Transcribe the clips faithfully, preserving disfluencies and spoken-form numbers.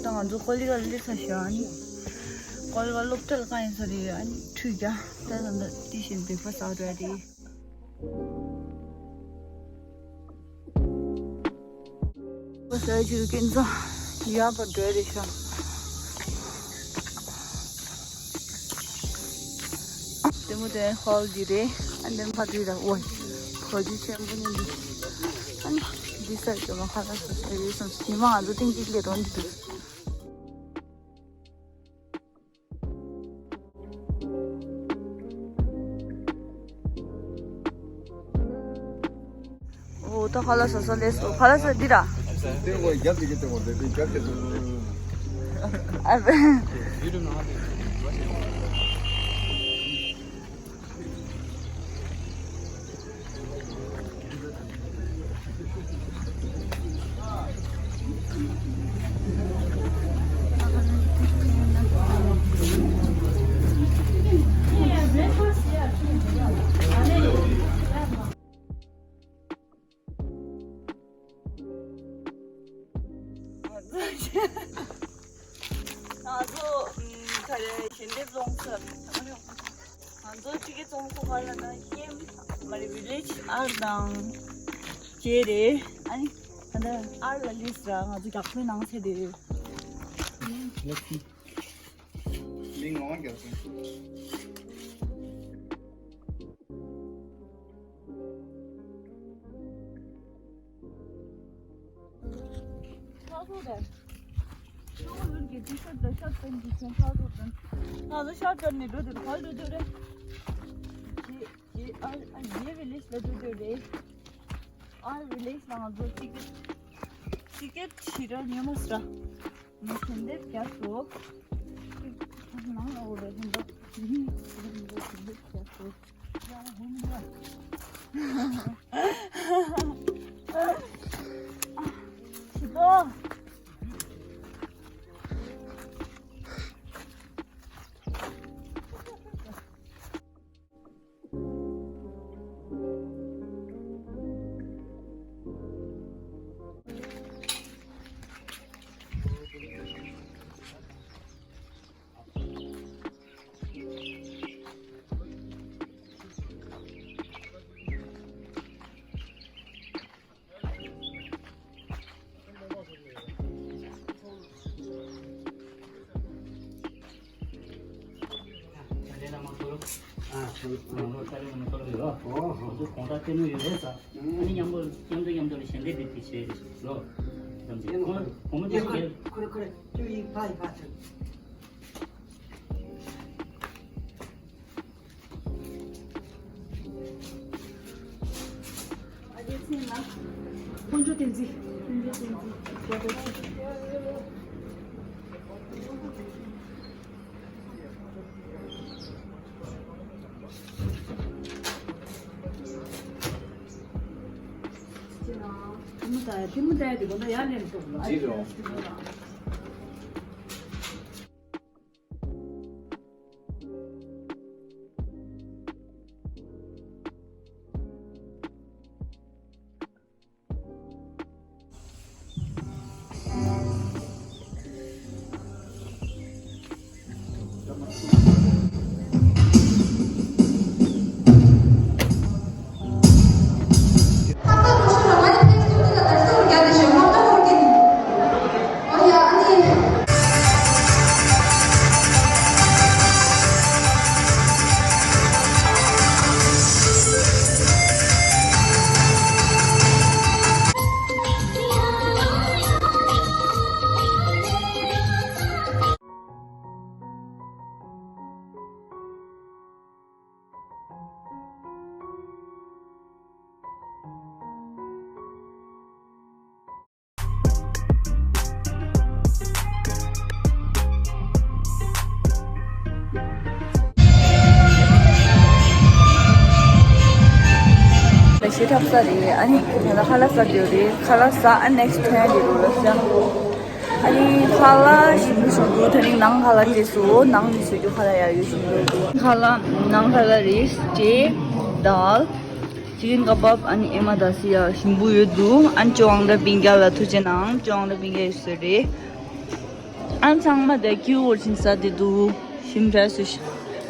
ད་ང་ཚོ་ཀོ་ལི་ག་སླེབས་ཚར་ཤག་ཨ་ནི་ཀོ་ལི་ག་སློབ་གྲྭ་ལ་གང་ཡིན་ས་རེད། ཨ་ནི་ཁྲུས་རྒྱག་ད་ད་ད་དེ་བཞིན་བི་རེག་ཕ་སི་ཨ་རེད། ཟ་རྒྱུ་ཀུན་ཚང་ཡག་པར་འགྲོ་རེད་ཤག་དེ་མོ་དེ་ཧོལ་འདི་རེད། ཨ་ནི་ཕ་དུས་ལ་འོ་གོ་རྒྱུ་ཆེན་པོ་ནི་འདི། ཨ་ནི་འདི་ས་ཅོ་མ་ཁ་ལག་ཟ་ས་ཡོད་སོང་། ཉི་མ་ང་ཚོ་ཐེངས་གཅིག་སླེབས་རོགས་འདི་འདུག་ཨོ་ད་ཁ་ལག་ཟ་ས་སླེབས་སོང་། ཁ་ལག་ཟ་འདི་ར། ཨ་ང་ཚོ་ཨམ་ག་རེ་ཞལ་འདེབས་སློང་ས་ང་ཚོ་ཅི་གེ་ཙོང་ཁོ་ག་ལ་ན་ཧེམ་མ་རེད། ཝི་ལེཇ་ཨར་དང་བཅས་རེད། ཨ་ནི་ད་ལྟ་ཨར་ལ་ལིས་ར་ང་ཚོ་རྒྱག་ཕོད་ནང་ཚེ་དེ་ལིང་ལོང་རྒྱག་སོང་། ཚ་སོ་རེད། ཤོག་ལུར་གྱི་ཏི་ཤར་དང་ཤར་ཏན་གྱི་ཚན་ཚ་སོ་དང་། ང་ཚོ་ཤར་ཏན་ནས་འགྲོ་དུས་ག་འགྲོ་དུས་རེད། ཇི་ཇི་ཨར་ཨ་ཇི་ཝི་ལེཇ་ལ་འགྲོ་དུས་རེད། ཨར་ཝི་ལེཇ་ལ་ང་ཚོ་ཊི་ཀེ་ཊི་ཊི་ཀེ་ཊི་ཞིག་ར་ཉོ་མ་སྲ། ངས་ཞལ་འདེབས་རྒྱག་སོ། ནང་ལ་འོ་རེད་ཧན་ད། ཞལ་འདེབས་རྒྱག་སོ། དཀོན་མཆོག་བསྟན་འཛིན། དཀོན་མཆོག་བསྟན་འཛིན། ལས་བྱེད་འཁྲབ་ས་རེད། ཨ་ནི་ད་ལྟ་ཁ་ལག་ཟ་རྒྱུ་རེད། ཁ་ལག་ཟ། ཨ་next train འགྲོ་ལ་ཟ། ཨ་ནི་ཁ་ལག་ཞིམ་པོ་ཞིམ་པོ། ད་རིང་ནང་ཁ་ལག་བྱས་སོང་། ནང་ནས་བཟོ་རྒྱུ་ཁ་ལག་ཡག་ཡོད་ཞིམ་པོ་འདུག་ཁ་ལག་ནང་ཁ་ལག་རེད། ཅེ་དཱལ། ཅི་ཀེན་ཀ་བབ། ཨ་ནི་ཨེ་མ་ད་སི་ཡ་ཞིམ་པོ་ཡོད་འདུག་ཨ་ནི་ཅོ་ཝང་དང་པིང་ཀ་ལ་ཐུགས་རྗེ་གནང་། ཅོ་ཝང་དང་པིང་ཀ་ཡོད་ས་རེད། ཨ་ཚང་མ་དེ་ཀིའུ་བོར་ཕྱིན་ས་དེ་འདུག་ཞིམ་འདྲ་སུ་ཞིག་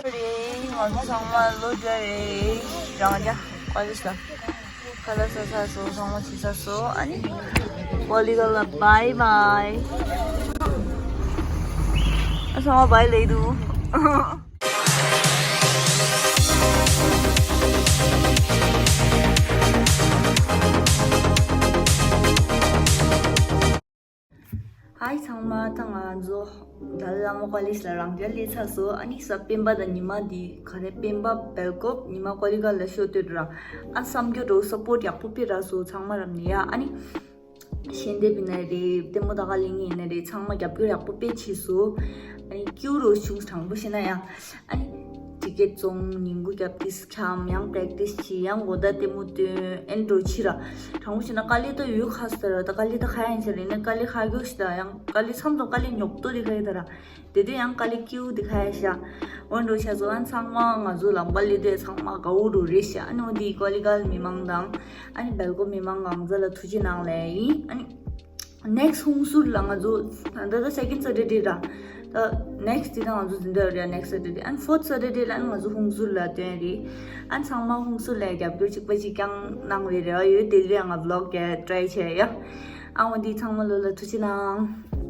རེད། ང་ཚོ་ཚང་མ་ལོ་འདྲ་རེད། རང་རྒྱ་ཀོ་ལེ་ཇི་ལ་ཁ་ལག་ཟ་ཚར་སོང་། ཚང་མ་བྱེད་ཚར་སོང་། ཨ་ནི་ཀོ་ལི་ག་ལ་བྷའི་བྷའི། ཨ་ཚང་མ་བྷའི་ལབ་འདུག་ཧའི་ཚང་མ། ད་ང་ཚོ་ཏཱ་ལའི་བླ་མ་ཀོ་ལེ་ཇི་ལ་རང་རྒྱ་སླེབས་ཚར་སོང་། ཨ་ནི་གཟའ་སྤེན་པ་དང་ཉི་མ་འདི་ག་རེ་སྤེན་པ་སྦེལ་ཀོབ། ཉི་མ་ཀོ་ལི་ག་ལ་ཤོ་སྟོད་ར། ཨ་བསམ་རྒྱུ་འགྲོ་སབ་པོར་ཊི་ཡག་པོ་སྤེལ་ར་སོང་ཚང་མ་ར་ནི་ཡ། ཨ་ནི་ཤེས་ལྡན་པ་ཡིན་ན་རེད། ལྟད་མོ་ལྟ་ག་སླེབས་མཁན་ཡིན་ན་རེད། ཚང་མ་རྒྱབ་སྐྱོར་ཡག་པོ་དཔེ་བྱས་སོང་། ཨ་ནི་ཀིའུ་རུ་བྱུང་། དྲང་པོ་བཤད་ན་ཡང་། ཨ་ནི་ཊི་ཀེ་ཊི་བཙོང་། ཉིན་གུང་རྒྱབ་ཏིས་འཁྱམ། ཡང་པེ་རེག་ཊིས་བྱས། ཡང་གོ་ད་ལྟད་མོ་སྟོན། ཨེ་འདྲ་བྱས་ར། དྲང་པོ་བཤད་ན་དཀའ་ལས་ད་ཡོད་ཁ་སྟེ་ར། ད་དཀའ་ལས་ད་ཁ་ཡང་བྱས་རེད་ན། དཀའ་ལས་ཁ་གྱོགས་ཤིག་ད་ཡང་དཀའ་ལས་མཚམས་མཚམས་དཀའ་ལས་ཉོབ་ཏོ་རེད་ཁ་ཡི་ད་ར། དེ་དུས་ཡང་དཀའ་ལས་ཀིའུ་དེ་ཁ་ཡ་ཤ། འོན་འགྲོ་ཤ་ཚོ། ཨ་ཚང་མ་ང་ཚོ་ལམ་ཁ་ལས་དེ་ཚང་མ་དགའ་བོ་འགྲོ་རེད་ཤ། ཨ་ནི་འོ་དེ་ཀོ་ལི་གལ་མི་མང་དང་། ཨ་ནི་སྦེལ་ཀོབ་མི་མང་གང་ཚ་ལ་ཐུགས་རྗེ་གནང་ལེ་ཡིན། ཨ་ནི་ནེག་སི་ཊི་ཧུན་སུར་ལ་ང་ཚོ་ད་ལྟ་སེ་ཀེན་ཌི་སེ་ཊར་ཌེ་ར། ད་ནེག་སི་ཊི་དེ་ད་ང་ཚོ་འཛིན་གྲྭ་རེད། ནེག་སི་ཊི་སེ་ཀེན་ཌི་སེ་ཊར་ཌེ། ཨ་ནི་ཕོར་ཐི་སེ་ཀེན་ཌི་སེ་ཀེན་ཌི་སེ་ཊར་ཌེ་ལ་ཨ་ནི་ང་ཚོ་ཧུན་སུར་ལ་སྟོན་རེད། ཨ་ནི་ཚང་མ་ཧུན་སུར་ལ་རྒྱབ་སྐྱོར་གཅིག་པ་གཅིག་རྐྱང་གནང་བའི་རེ་བ་ཡོད། དེ་རིང་ང་བི་ལོག་ག་ཊི་རའི་བྱས་ཡ། ཨ་འོ་དེ་ཚང་མ་ལོ་ལ་ཐུགས་རྗེ་གནང་།